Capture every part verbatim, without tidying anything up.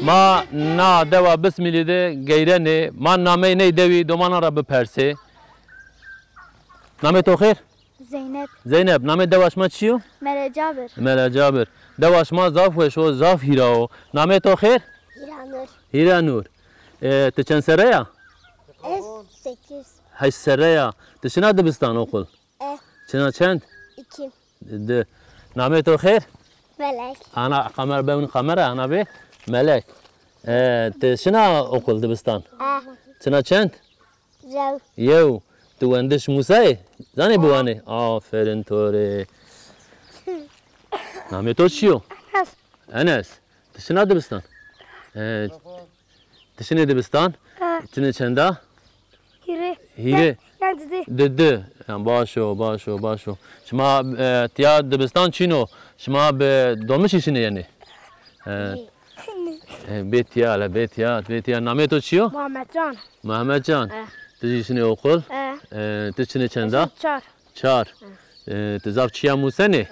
Ma na dewa Bismilî de geyrenê. Ma nameyê ney dewî domanan ra bipersê. Namê to xêr? Zeynep. Zeynep, namê dewa şima çi yo? Mele Cabir. Mele Cabir. Dewa şima zaf weş o, zaf hîra o. Namê to xêr? Hîranur. Hîranur. E, ti çend serre ya? Ez sekiz. Heşt serre ya. Ti şina dibistan oqul? E. Çina çend? İki. Di. Namê to xêr? Melek. Ana kamera, bewn kamera, ana bê. Melek. E, ti şina oqul, dibistan? E. Çina çend? Yew. Yew. Ti wendiş musayê? Zanê biwanê? Aferin to rê. Namê to çi yo? Enes. Enes. Ti şina dibistan? E, ti şinê dibistan? E. Çinê çenda? Hîrê. Hîrê. Ya, ya didi. Didi. Ya, baş o, baş o, baş o. Şima, e, tiya dibistan çin o. Şima bi dolmuşî şinê yenê? E, e, bê tiya, hele bê tiya, bê tiya. Namê to çi yo? Muhammedcan. Muhammedcan. E. Ti jî şinê oqul? E. E, ti çinê çenda? Ez çar. Çar. E, ti zaf çîya musenê?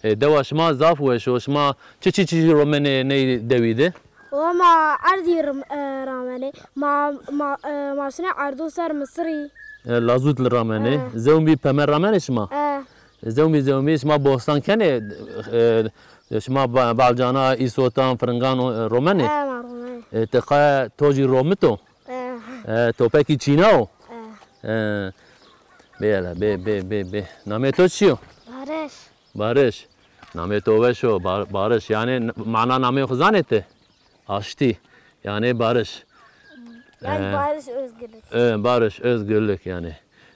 E. E, dewa şima zaf weş o. Şima çi çi çi romenê ney dewî de? Wa ma erdî rim-, e, ramenê. Ma, ma, e, ma şinê erdo ser Misirî. E, lazut li ramenê. E. Zewmbî peme ramenê şima? E. Zewmbî, zewmbî şima bostan kenê, e, şima ba-, balcana, îsotan, firingan, e, romenê? E, ma romenê. E, ti qe to jî romito? E. E, topekî çîna o? E. E. Bê hele, bê, bê, bê, bê. Namê to çi yo? Barış. Barış. Namê to weş o, Bar-, Barış. Yanî n-, mana namê xo zanê ti? Aştî. Yanî barış. Yani, e, barış, özgürlük. E, barış, özgürlük yani.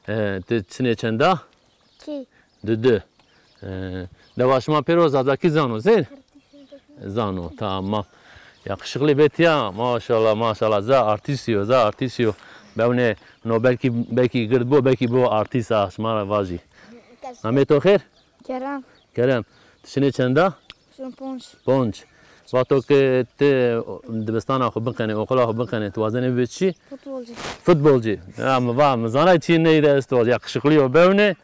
E, ti çinê çenda? Kî. Didi. E, dewa şima pêro zazakî zano, zên? Zano, tamam. Yakışıklı bê tiya, maşallah, maşallah. Za artîst yo, za artîst yo. Bewnê no belkî, belkî gird bo, belkî bo artîst a, şima ra vajî. Namê to xêr? Kerem. Kerem. Ti şinê çenda? Şin ponc. Ponc. Vato ke ti dibistana xo biqenê, oqula xo biqenê, ti wazenê bibê çi? Futbolcî. Futbolcî. Ya mi va, mi zanay çî ney de esto. Yakışıklı yo bewnê.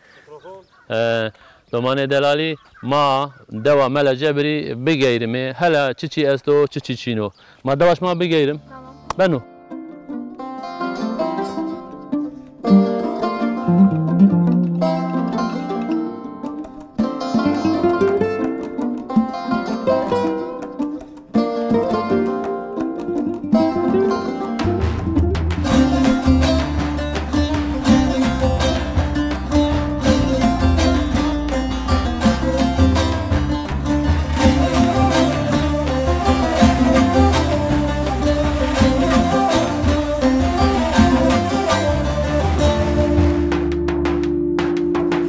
E, domanê delalî, ma dewa Mele Cebirî bigeyrimê. Hela çi çi esto, çi çi çîn o. Ma dewa şima bigeyrim. Tamam. Beno.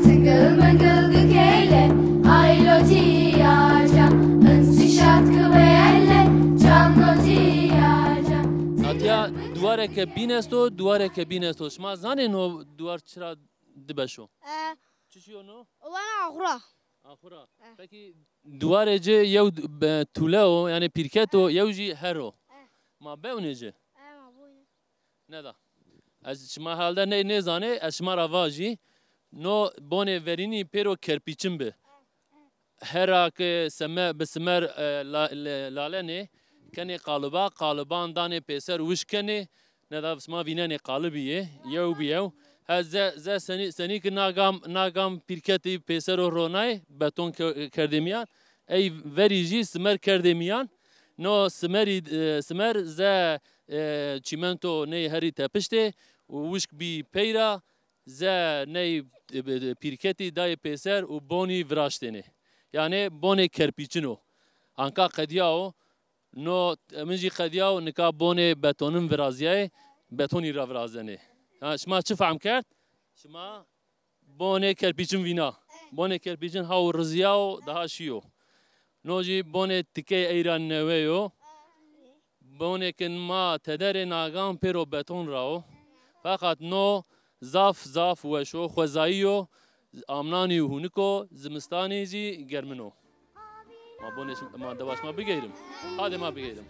Tıngıl mıngıl gıkeyle, aylo tiyaca, ınsişat kıveyelle, canlo tiyaca. Atiya duwareke bîn esto, duwareke bîn esto. Şima zanê no duwar çira di beş o? E. Çi çi yo no? O vana axura. Axura. E. Peki duwarê ci yew d-, be-, tule o, yani pîrket o, yew jî her o. E. Ma bewnê ci? E, ma boyne. Neda. Ez şima helde ney nêzanê, ez şima ra vajî. No bonê verînî pêro kerpîçin bi. Hera ke seme-, bi simer, e, la-, le-, lalenê, kenê qaliba, qaliban danê pêser, wişk kenê, neda şima vînenê qalibî yê, yew bi yew. Ha ze, ze senî, senî ki na gam, na gam pîrketî pêsero ronay, beton ke-, kerdê mîyan, ey verî jî simer kerdê mîyan. No simerî, e, simer ze, e, çîmento ney herî tepiştê û wişk bî pey ra, ze ney, e, pîrketî dayê pêser û bonî viraştêne. Yanê bonê kerpîçin o. Anka qedîya o. No, min jî qedîya o, nika bonê betonin virazîyayê, betonî ra virazenê. Ha, şima çi fehm kerd? Şima bonê kerpîçin vîna. Bonê kerpîçin haw rizîya o, daha şîyo. No jî bonê tikey ey ra newe yo. Bonê ke ma tederê nagan pêro beton ra o. Feqat no zaf zaf weş o, xwezayî yo, amnanî hunik o, zimistanî jî germin o. Ma bonê şim-, ma dewa şima bigeyrim. Hadê ma bigeyrim.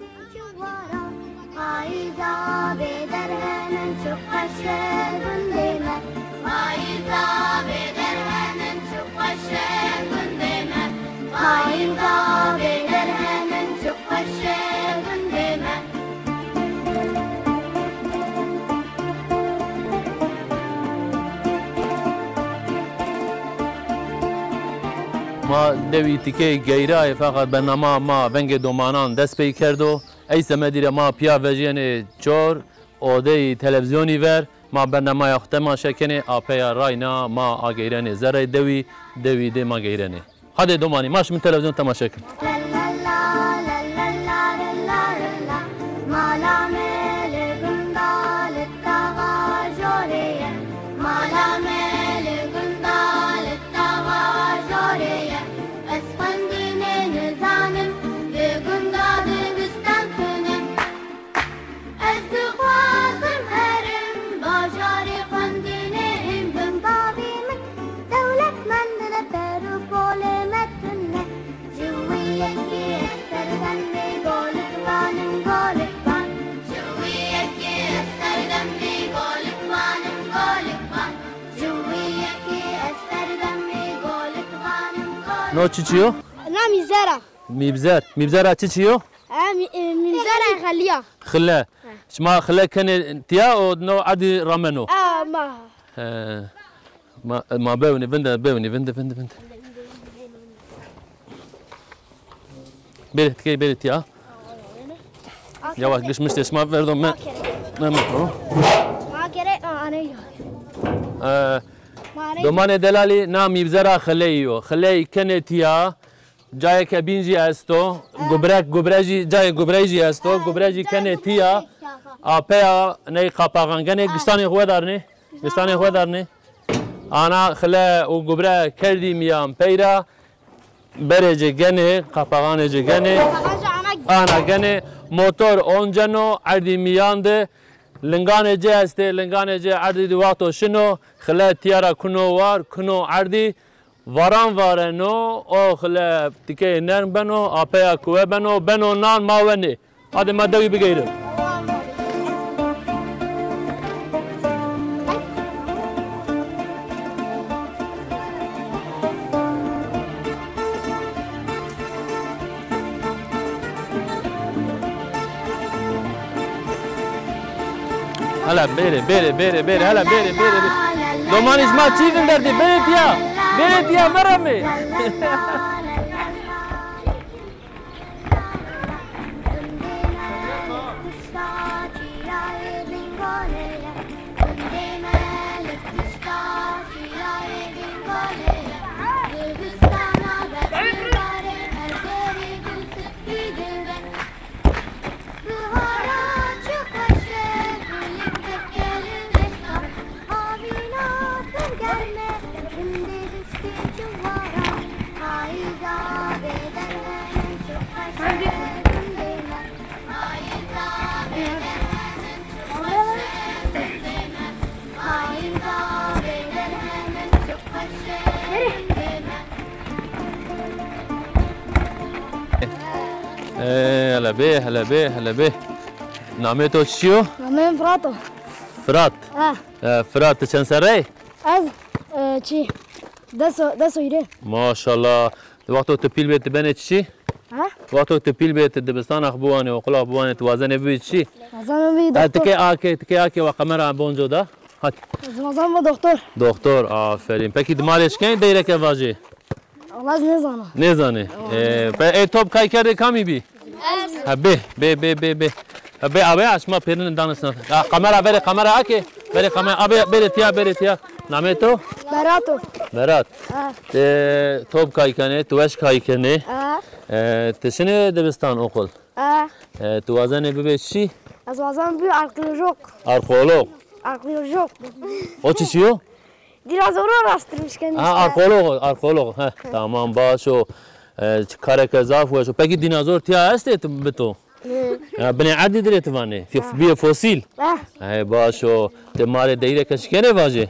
Ayda bêder hemin çi xweş e gundê me. Ayda bêder hemin çi xweş e gundê me. Ayda bêder hemin çi xweş e gundê me. Ma dewî tikey geyrayê, feqet bernama ma Vengê Domanan dest pey kerdo. Ey semedî ra ma pîya vejîyenê çor odeyî televîzyonî ver. Ma bernamaya xwu temaşe kenê, apeya rayna ma ageyrenê zerrey dewî, dewî dê ma geyrenê. Hadê domanî, ma şimin televîzyon temaşe kin. Mala melê gunda li tawa jorê ye. Mala melê gunda li tawa jorê ye. Ez xwendinê nizanim, li gunda dibistan tunim. Ez dixwazim herim bajarê xwendinê him bim. Bavê min dewletmend ne, per û polê me tune. Ji wî yekê ez serdemê golik vanim, golik van. Ji wî yekê ez serdemê golik vanim, golik van. Ji wî yekê ez serdemê golik vanim, golik van. No çiçî yo? Na mîbzer a. Mîbzer. Mîbzera çiçî yo? E, mî-, e, mîbzera xelî ya. Xile. He. Şima xile kenê tîya û no erdî rameno? A, ma. He. Ma, ma bewnî, vinde, bewnî, vinde, vinde, vinde. Bêrê tikey, bêrê tîya. Yavaş, gişmiştê şima verdo me. Me, me, tamam. Ma kere, a, aney ya. E, ma aney. Domanê delalî, na mîbzera xileyî yo. Xileyî kenê tîya, cayê kebîn jî esto, gubrek, gubre jî, cayê gubreyî jî esto, gubre jî kenê tîya, apeya ney qapaxan genê, giştanê xwu wedarnê, giştanê xwu wedarnê. Ana xile û gubre kerdî mîyan peyra, berê ci genê, qapaxanê ci genê, ana genê, motor onceno, erdî mîyan de, linganê ci estê, linganê ci erdî di wexto şino, xile tîya ra kuno war, kuno erdî, varan vareno, o xile tikeyê nerm beno, apeya kuwe beno, beno nan ma wenê. Hadê ma dewî bigeyrin. Hala bêrê, bêrê, bêrê, bêrê, hala bêrê, bêrê, bêrê. Domanî şima çî vinderdî, bêrê tîya, bêrê tîya, meremê. Ê, hele bê, hele bê, hele bê. Namê to çi yo? Namê min Firat o. Firat. Ha. E, Firat, ti çend serre yî? Ez, e, çi? Des o, des o hîrê. Maşallah. Wexto tu pîl bê, tu benê çiçî? Ha? Wexto tu pîl bê, tu dibistana xwu biwanê, oqula xwu biwanê, tu wazenê bibî çiçî? Wazenê bibî doktor. Ha, tikey akê, tikey akê wa kamera bonco da. Hadi. Ez wazen bibî doktor. Doktor, aferîn. Pekî dima rê şikên deyreke vajê? Wala ez nêzana. Nêzanê. E, pe, ê top kaykerdê kamî bî? Ez. Ha, bê, bê, bê, bê, bê. Ha, bê, abê, şima pêrin danişna. Ha, kamera, verê kamera akê. Verê kamera, abê, bêrê tîya, bêrê tîya. Namê to? Berat o. Berat. Ha. Ti top kay kenê, ti weş kay kenê. Ha. E, ti şinê dibistan, oqul? Ha. E, ti wazenê bibê çi? Ez wazen bibî arkeolog. Arkeolog. Arkeolog. O çiçî yo? Dînozor araştırmış kendisi. Ha, arkeolog, arkeolog. Heh, tamam, baş o. E, kareke zaf weş o. Pekî dînozor tîya estê ti, bi to? Hı. Ya, binê erdî dirê ti vanê. Fi-, bîyê fosîl. Ha. Hey, baş o. Ti ma rê deyreke şikenê vajê?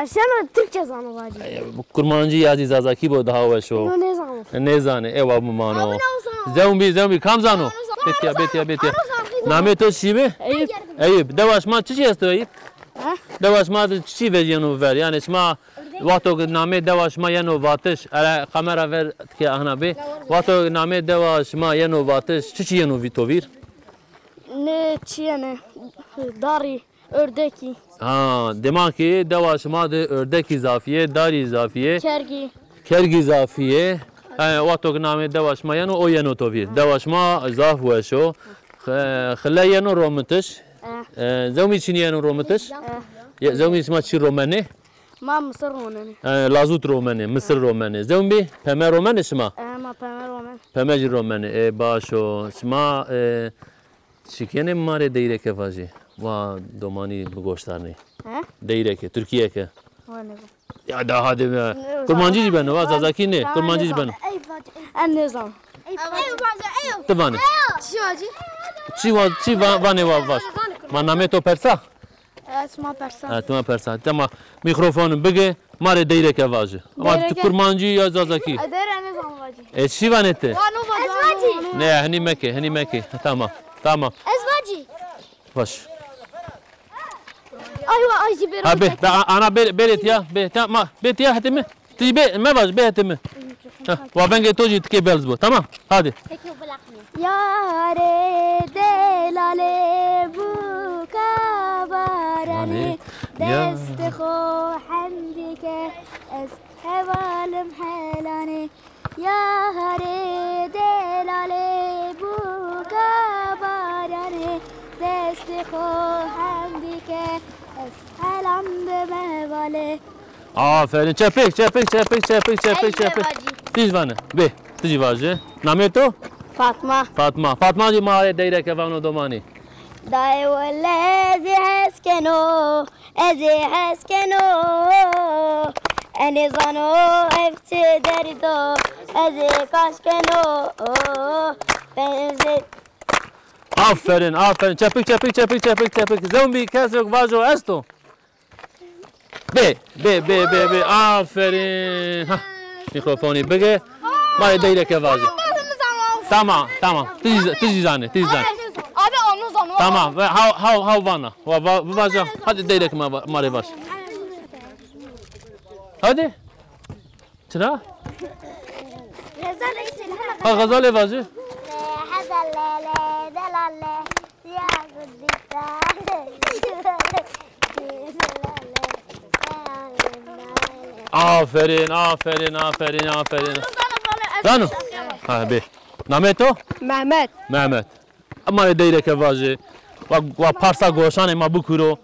Ez şeno Tirkçe zano vajê. Ey, kurmancî ya zî zazakî bo daha weş o. No nêzano. Nêzanê, ewa bimano. Zewn bî, zewn bî. Kam zano? Bê tîya, bê tîya, bê tîya. Namê to çi bî? Eyüp. Eyüp. Dewa şima çiçî esto Eyüp? Ha? Dewa şima de çiçî vejîyeno ver? Yanî şima wexto ke namê dewa şima yeno vatiş, ere kamera ver ke ahna bê. Wexto ke namê dewa şima yeno vatiş, çiçî yeno vî to vîr? Nê çi yenê? Darî, ördekî. Ha, dema ke dewa şima de ördekî zafî yê, darî zafî yê. Kergî. Kergî zafî yê. E, wexto ke namê dewa şima yeno, o yeno to vîr. Dewa şima zaf weş o. Xe-, xile yeno romitiş. E, zewmî çinî yeno romitiş? Ye, zewmî şima çi romenê? Ma misir romenê. E, lazut romenê, misir romenê. Zewmî peme romenê şima? E, ma peme romen. Peme jî romenê. E, baş o. Şima, e, Şikênê ma rê deyreke vajê. Wa domanî bigoştarnê. He? Deyreke, Tirkîyeke. Wa nêbo. Ya da hadi be. Kurmancî jî beno, wa zazakî nê, kurmancî jî beno. En nêzan. Ti vanê. Çi vacî? Çi wa, çi va-, vanê wa vaj. Ma namê to persa? Evet, ma persa. Evet, ma persa. Tamam. Mîkrofonu bige. Ma rê deyreke vaje. Ama tu kurmancî ya zazakî? E, deyre nêzano vacî. E, çi vanê ti? Wa no vacî. Ez vacî. Ne, henî meke, henî meke. Tamam, tamam. Ez vacî. Baş. Ay wa, ay jî bêro. Ha, be, be, a-, ana be, bêrê tiya, be, tamam, be tiya hetê mi. Ti jî be, mevaj, be hetê mi. Ha, wa vengê to jî tikê belz bo, tamam? Hadi. Yarê delalê buka baranê, destê xo hendî ke ez hevalim helanê. Yarê delalê buka baranê, destê xo hendî ke ez helan bime valê. Aferin. Çepik, çepik, çepik, çepik, çepik, çepik. Ti jî vane. Bê, ti jî vaje. Namê to? Fatma. Fatma. Fatma jî ma rê deyreke vano domanî. Dayê wele ez ê hes keno, ez ê hes keno. Enê zano ev çi derd o, ez ê kaş keno. Benze- Aferin, aferin. Çepik, çepik, çepik, çepik, çepik. Zewmbî kesek vajo esto? Bê, bê, bê, bê, bê. Aferin. Ha. Mîkrofonî bige. Ma rê deyreke vaje. Tamam, tamam. Ti jî, ti jî zanê, ti jî zanê. Abi onu zano. Tamam. Ve haw, haw, haw vana. Va, va, vaja. Hadi deyreke ma, ma rê vaj. Hadi. Çira? Xezal ey çin. Ha, xezalê vaje. Hezal le, le, delal le. Aferin, aferin, aferin, aferin. Zano? Ha, bê. Namê to? Mehmet. Mehmet. Ma rê deyreke vaje. Wa, wa parsa goşanê ma bikuro.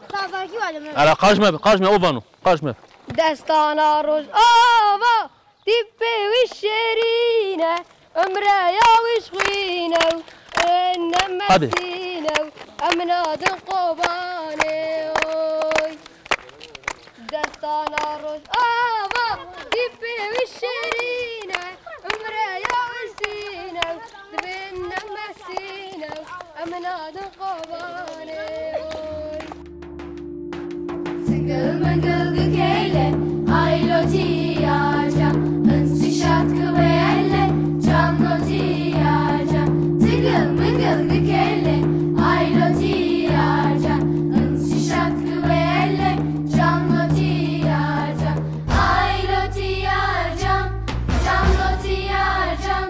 Ara, qarş me, qarş me, o vano. Qarş me. Destana Rojava. Tîpê wî şêrîn e, umreya wî şixwîn e û ê ne mesîn e û em nadin qobanê oy. Destana Rojava, tîpê wî şêrîn e, umreya wî şîn e û dibên ne mesîn e û em nadin qobanê oy. Tıngıl mıngıl gıkeyle, ay lotiyacam, ınsişat kıvelle, can lotiyacam. Tıngıl mıngıl gıkeyle, ay lotiyacam, ınsişat kıvelle, can lotiyacam. Ay lotiyacam, can lotiyacam.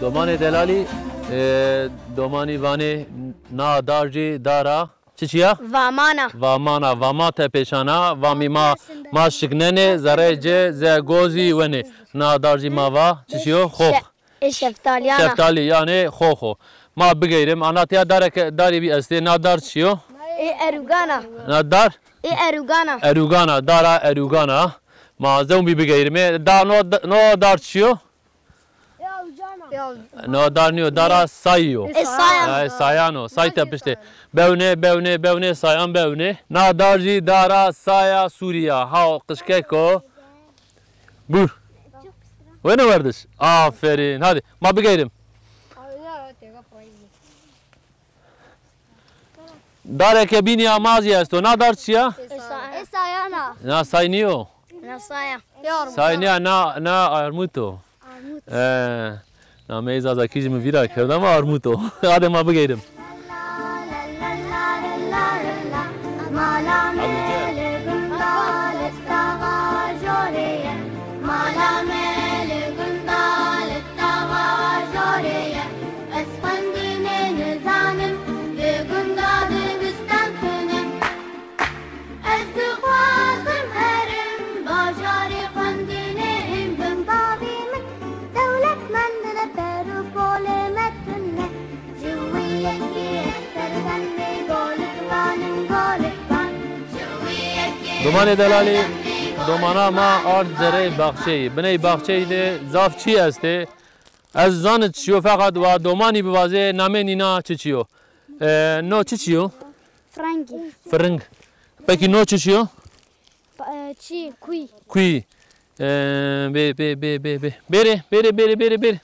Domanê delalî, e, domanî vanê na dar jî dara. Çiçî ya? Vamana. Vamana, vama tepêşana, vamî ma, ma şiknenê, zereyê ci, ze gozî wenê. Na dar jî ma va, çiçî yo? Xox. Şe-, e, şeftalîyana. Şeftalî, yanî xox o. Ma bigeyrim, ana tiya dareke, darî bî estê, na dar çi yo? E, erugana. Na dar? E, erugana. Erugana, dara erugana. Ma zewmbî bigeyrimê. Da no, no dar çi yo? No dar nîyo, dara sayî yo. E, sayan. Ay, sayan o. Say tepiştê. Bewnê, bewnê, bewnê, sayan bewnê. Na dar jî dara saya Sûrî ya. Haw qişkek o. Buyur. Wene werdiş. Aferin. Hadi, ma bigeyrim. Dareke bînî ya ma zî esto. Na dar çi ya? E, sayan. E, sayana. Na say nîyo. Na saya. Say nîya, na, na armut o. Armut. E, nameyê zazakî jî mi vîra kerd ama armut o. Hadi ma bigeyrim. Dixwazim erim bajarê xwendinê, bim bavê min dewletmend ne, per û polê me tune. Ji wî yekê ez servendê, golik vanim, golik van. Ji wî yekê Domanê delalî, domana ma ard zereyê baxçeyî. Biney baxçeyî de zaf çî estê. Ez zanit çiyo, feqat wa domanî bivazê namê nîna çi çiyo. E, no çi çiyo? Frengî. Firing. Peki no çi çiyo? Fa- e, çi, kuy. Kuy. E, bê, bê, bê, bê, bê. Bêrê, bêrê, bêrê, bêrê, bêrê.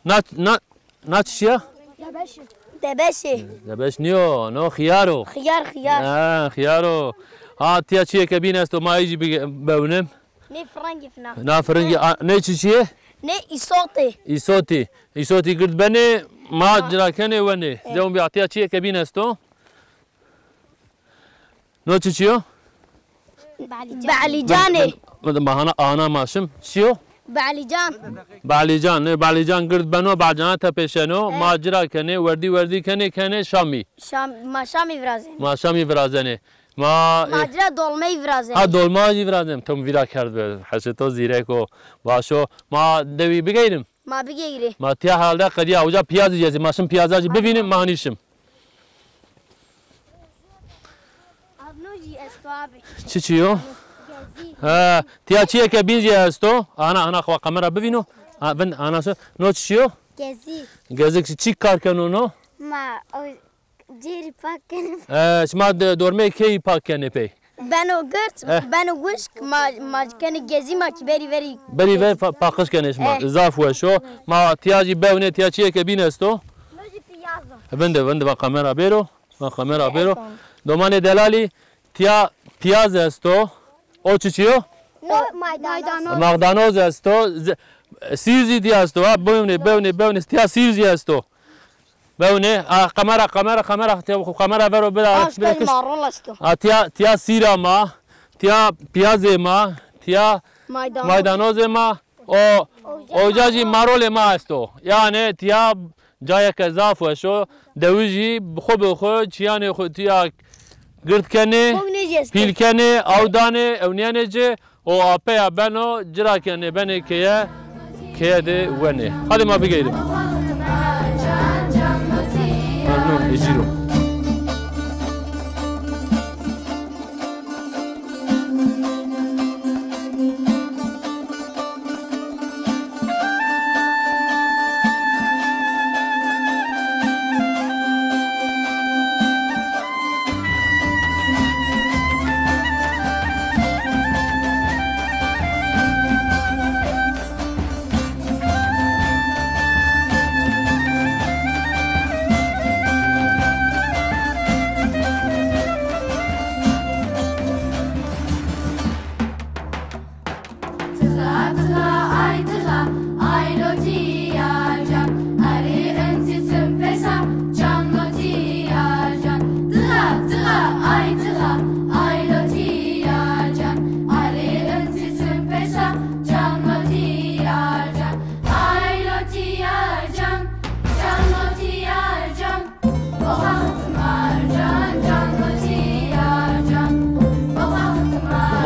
Na, na, na çi çiya? Debeşi. Debeşi. Debeş niyo, no xiyar o. Xiyar, xiyar. Ha, xiyar o. Ha, tiya çiyê ke bîn esto, ma ey jî bige-, bewnim. Nê firengî fina. Na firengî, a, nê çi çiyê? Nê îsotê. Îsotî. Îsotî gird benê, ma cira kenê wenê. Zewm bî atiya çiyê ke bîn esto. No çi çiyo? Be'lîcanê. Bide, bide, bide, bahana, ana maşim. Çiyo? Be'lîcan. Be'lîcan, nê be'lîcan gird beno, be'lîcana tepêşeno, ma cira kenê, werdî werdî kenê, kenê şamî. Şam, ma şamî virazenê. Ma şamî virazenê. Ma, e, macira dolmayî virazenê. Ha, dolma jî virazenê. Tom vîra kerd be. Heşê to zîrek o. Baş o. Ma dewî bigeyrim. Ma bigeyri. Ma tiya halde qedîya. Uca piyazî cezî. Ma şim piyaza jî bivînim, ma hanî şim. Avno jî esto abi. Çi çi yo? Gezî. Ha, tiya çiyê ke bîn jî esto. Ana, ana xwa kamera bivîno. Ha, bin, ana şo. No çi çi yo? Gezî. Gezik çi, çi kar keno no? Ma o Cêrî pak kenê. E, şima de, dormeyê keyî pak kenê pey? Beno gird, eh, beno wişk, ma, ma kenê gezî, ma kî berî verî. Berî ver pa-, paqij kenê şima. Eh. Zaf weş o. Ma tiya jî bewnê, tiya çiyê ke bîn esto. No jî piyaz o. Vinde, vinde, va kamera bêro. Va kamera bêro. Domanê delalî, tiya piyaz esto. O çi çi yo? No, maydanoz. Maydanoz esto. Ze-, sîr jî tiya esto. Ha, bewnê, bewnê, bewnê. Tiya sîr jî esto. Bewnê, a, kamera, kamera, kamera, tiya, kamera vero bira. Aşkay marul esto. A, tiya, tiya sîra ma, tiya piyazê ma, tiya maydanozê ma, o, oca jî marolê ma esto. Yanî tiya cayeke zaf weş o. Dewijî bi xwu bi xwu çiyanê xwu tiya gird kenê, pîl kenê, aw danê, ewnîyenê ci. O apeya beno, cira kenê benê keye, keye de wenê. Hadi ma bigeyrim. Memnun, ecîro. Tığa tığa ay tığa, ay lotiya can, arı ınsi sımpesa, can lotiya can. Tığa tığa ay tığa, ay lotiya can, arı ınsi sımpesa, can lotiya can. Ay lotiya can, can lotiya can.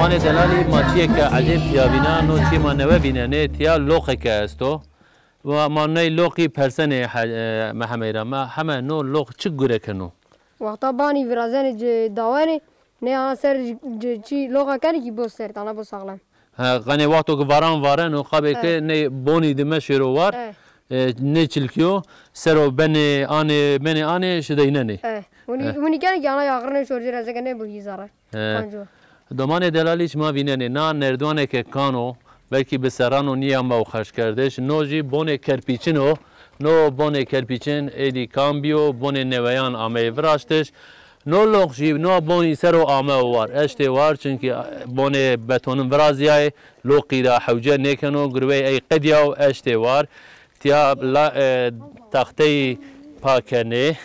Domanê delalî ma çiyê ke ecêb tîya vîna, no çiyê ma newe vînenê, tîya loqeke esto. Wa ma ney loqî persenê he-, e, Mehemey ra, ma heme no loq çi gure keno? Wexta banî virazenê ci dawenê, ney ana ser ci, ci çî loqa kenê kî bo sert, ana bo saxlem. He, qenê wexto ke varan vareno, qabê ke nê bonî dime şêro war, e, nê çilkîyo, sero benê anê, benê anê, şideynenê. E, winî, winî kenê kî ana yaxirine şorcî rezeke nêbo hîzare. He. Kanco. Domanê delalî şima vînenê, na nerdwaneke kan o, belkî bi serran o nîyama û xerckerdiş, no jî bonê kerpîçin o, no bonê kerpîçin êdî kan bîyo, bonê neweyan ameyê viraştiş. No loq jî, no bonî ser o ame û war, eştê war, çunkî bonê betonin virazîyayê, loqî ra hewce nêkeno, girwey ey qedîya û eştê war. Tîya la, e, taxteyî pa kenê.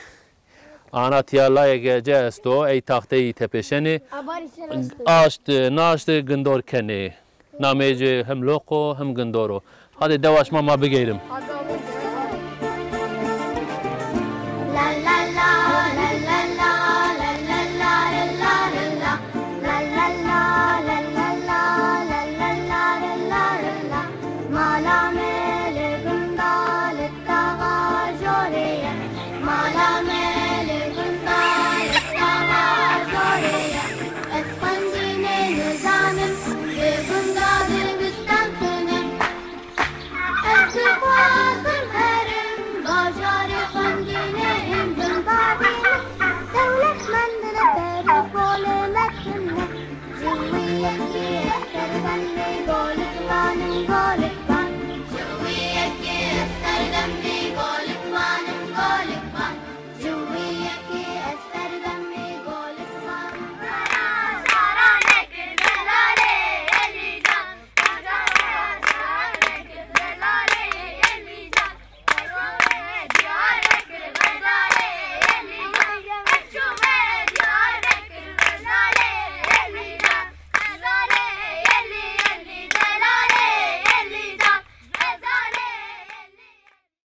Ana tîya layeke ci esto, ey taxteyî tepêşenê. Aşt, naşt gindor kenê. Nameyê ci hem loq o, hem gindor o. Hadê dewa şima ma bigeyrim.